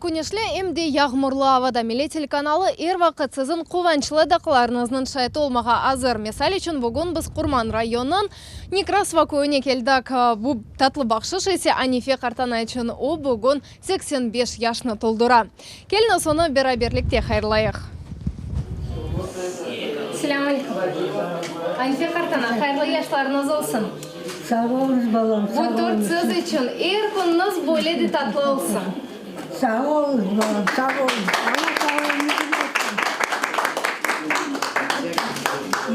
Küneşli em de yağmurlı avada Millet telekanalı er vaqıt siziñ quvançlı daqqalarıñıznıñ şaiti olmağa azır. Misal içün, bugün biz Qurman rayonınıñ Nekrasova köyüne keldik. Bu tatlı bahşış ise Anife qartana içün, o, bugün 85 yaşnı toldura. Keliñiz, onı beraberlikte hayırlayıq. Selâm aleyküm. Anife qartana, hayırlı yaşlarıñız olsun. Sağ oluñız, balam, sağ oluñız. Bu tort siz içün. Er künüñiz böyle de tatlı olsun. Sağ oluñız, balam, sağ oluñız. Alla sağlığıñızı bersin.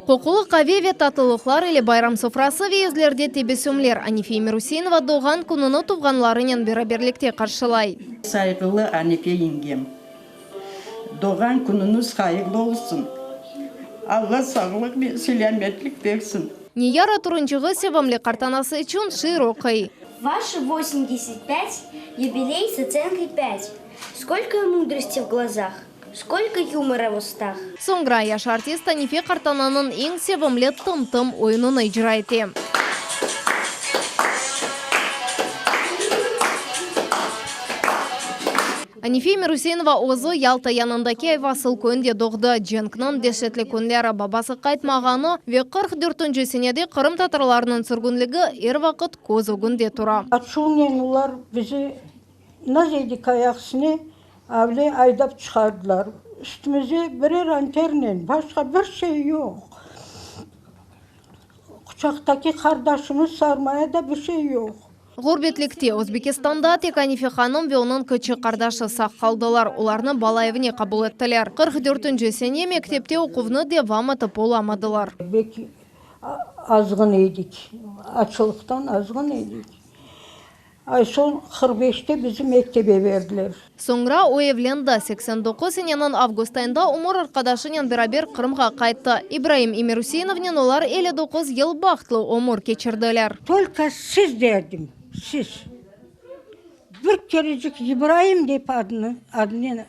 Qoqulı qave ve tatlılıqlar ile bayram sofrası ve yüzlerde tebessümler, Anife Emirüseinova doğğan kününi tuvğanlarınen beraberlikte qarşılay. Sayğılı Anife yengem, doğğan künüñiz hayırlı olsun! Alla sağlıq ve selâmetlik bersin! Niyara torunçığı sevimli qartanası içün şiir oquy. Vaşi vosemdeset pât, yubiley s otsenkой pât, Skolko mudrosti v glazah, skolko yumora v ustah. Soñra yaş artist Anife qartananıñ eñ sevimli Tım-tım oyunını icra ete. Anife Emirüseinova özü Yalta yanındaki Ayvasıl köyünde doğdı. Cenkniñ deşetli künleri, babası qaytmağanı ve 44-nci senede qırımtatarlarnıñ sürgünligi er vaqıt köz ögünde tura. Açuvnen olar bizi naz edik ayaq üstüne avle aydap çıqardılar. Üstümize birer anternen, başqa bir şey yoq. Quçaqtaki qardaşımız sarmaya da bir şey yoq. Ğurbetlikte, Özbekistanda tek Anife hanım ve onıñ kiçik qardaşı sağ qaldılar. Olarnı bala evine qabul ettiler. 44-nci sene mektepte oquvnı devam etip olamadılar. Bek azğın edik, açlıqtan azğın edik. Ay soñ 45-te bizi mektebe berdiler. Soñra o evlendi. 89 seneniñ avgust ayında ömür arqadaşınen beraber Qırımğa qayttı. İbraim Emirüseinovnen olar 59 yıl bahtlı ömür keçirdiler. Tolko siz derdim, siz. Bir kerecik İbraim dep adını, adınen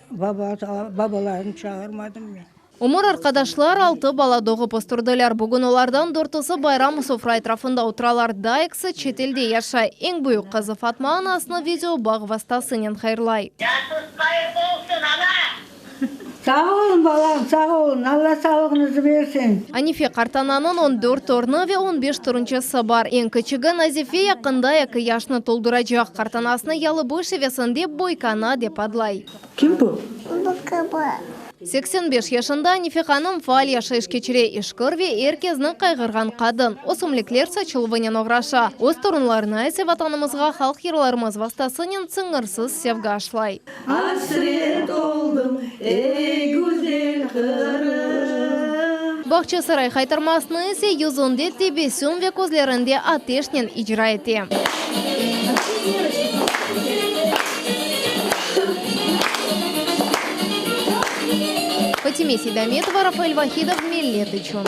babalarını çağırmadım men. Ömür arqadaşlar altı bala doğıp östürdiler. Bugün olardan dörtüsi bayram sofra etrafında oturalar, daa ekisi çetelde yaşay. Eñ büyük qızı Fatma anasını video bağ vastasınen hayırlay. Yaşıñız hayırlı olsun, ana! Sağ olun, balam, sağ olun, Alla sağlığıñızı bersin. Anife qartananıñ on dört tornu ve on beş torunçası bar. Eñ kiçigi Nazife yaqında eki yaşnı tolduracaq. Qartanasını yalıboy şivesinde Boykana dep adlay. Kim bu? 85 yaşında Anife hanım faal yaşayış keçire, işkir ve er kezni qayğırğan qadın. Ösümlikler saçıluvınen oğraşa. Öz torunlarına ise Vatanımızğa halq yırlarımız vastasınen sıñırsız sevgi aşlay. Asret oldım, ey güzel Qırım. Bağçasaray haytarmasını ise yüzünde tebessüm ve közlerinde ateşnen icra ete. Fatime Seydametova, Rafael Vahidov, Millet içün.